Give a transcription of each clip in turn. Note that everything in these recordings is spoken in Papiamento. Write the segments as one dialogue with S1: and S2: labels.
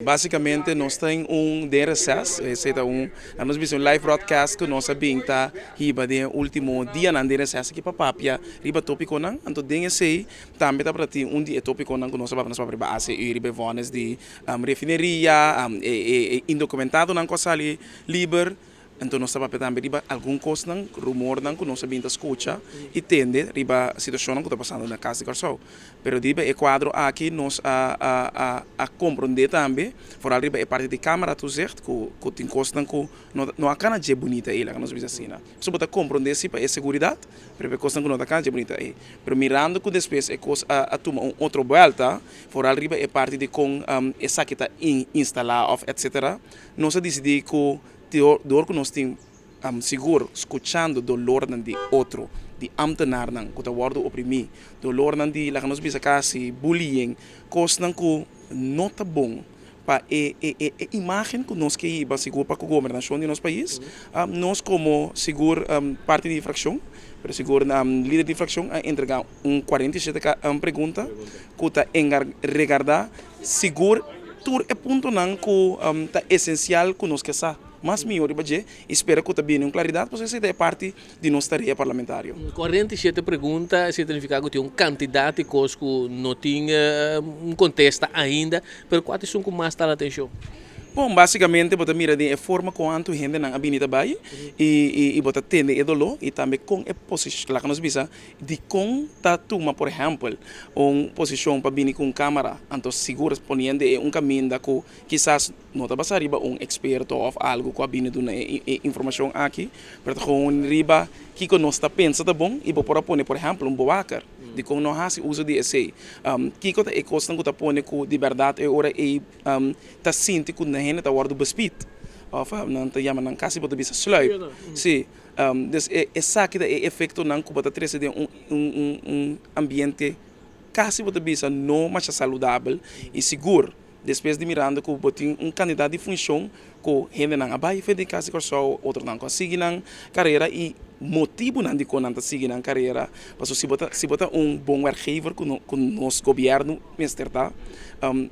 S1: Básicamente nos tin un den recesso, esey ta un, nos bisa un live broadcast cu nos a bin ta hiba den ultimo dianan den recesso aki pa papia riba topiconan. Anto den esey tambe ta tin un di e topiconan cu nos a papia, nos a papia riba ACU, riba vonnis di refineria, e indocumentadonan cu a sali liber. Anto nos ta papia tambe riba algun cosnan, rumornan cu nos a bin ta scucha y tende riba situacionnan cu ta pasando na Cas di Corsou. Pero riba e cuadro aki nos a comprende tambe, vooral riba e parti di cameratoezicht, cu tin cosnan cu no a cana dje bunita ey, laga nos bisa asina. So bo ta comprende si pa e seguridad, pero e cosnan cu no ta cana dje bunita ey. Pero mirando cu despues e cos a tuma un otro vuelta, vooral riba e parti di con esaki ta instala of etc., nos a dicidi cu door cu nos tin sigur scuchando dolornan di otro, di ambtenaarnan cu ta wordo oprimi, dolornan di, laga nos bisa casi, bullying, cosnan cu no ta bon pa e imagen cu nos kier hiba sigur pa cu gobernacion di nos pais, nos como sigur parti di fraccion, pero sigur lider di fraccion a entrega un 47 pregunta cu ta regarda sigur tur e puntonan cu ta esencial cu nos kier sa mas mihor riba dje y spera cu ta bini un claridad, pues esey ta e parti di nos tarea parlamentario.
S2: 47 pregunta, esey ta significa cu tin un cantidad di cos cu no tin un contesta ainda, pero cua ta cu mas ta atencion?
S1: Bom, basicamente, bo ta mira di e forma cuanto hendenan a bini tambe y bo ta tende e dolor y tambe con e posicion, laga nos bisa, di con ta tuma, por ehempel, un posicion pa bini cu camera, anto sigur poniendo un caminda cu kisas no ta basa riba un experto of algo cu a bini duna e informacion aki, pero gewoon riba kico nos ta pensa ta bon y bo por a pone, por ehempel, un bewaker, di con no haci uso di esey. Kico ta e cosnan cu ta pone cu di berdad e ora e ta sinti cu na hende ta wordo bespied. Of nan ta yama nan casi bo ta bisa sluip. Si, dus esaki ta e efectonan cu bo ta trece den un ambiente casi bo ta bisa no mas saludabel y sigur despues di mirando cu bo tin un cantidad di funcion cu hendenan a bay for di Cas di Corsou, otronan cu a sigui nan carera y motibonan di con nan ta sigui nan carera. Pasobra si bo ta un bon werkgever cu, no, cu nos gobierno mester ta,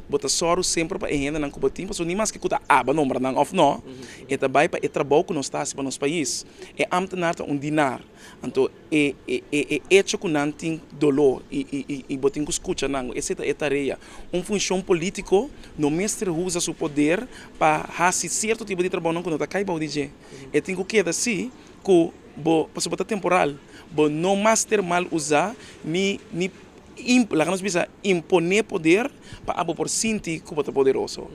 S1: bo ta soro semper pa e hendenan cu bo tin, pasobra ni maske cu ta abo a nombra nan of no, e ta bay pa e trabou cu nos ta haci pa nos pais. E ambtenaar ta un dienaar. Anto e hecho cu nan tin dolor y bo tin cu scucha nan, esey ta e tarea. Un funcion politico no mester usa su poder pa haci cierto tipo di trabou cu no ta cay bou di dje. E tin cu keda si cu bo pasobra bo ta temporal. Bo no mester mal usa ni laga nos bisa impone poder pa abo por sinti cu bo ta poderoso.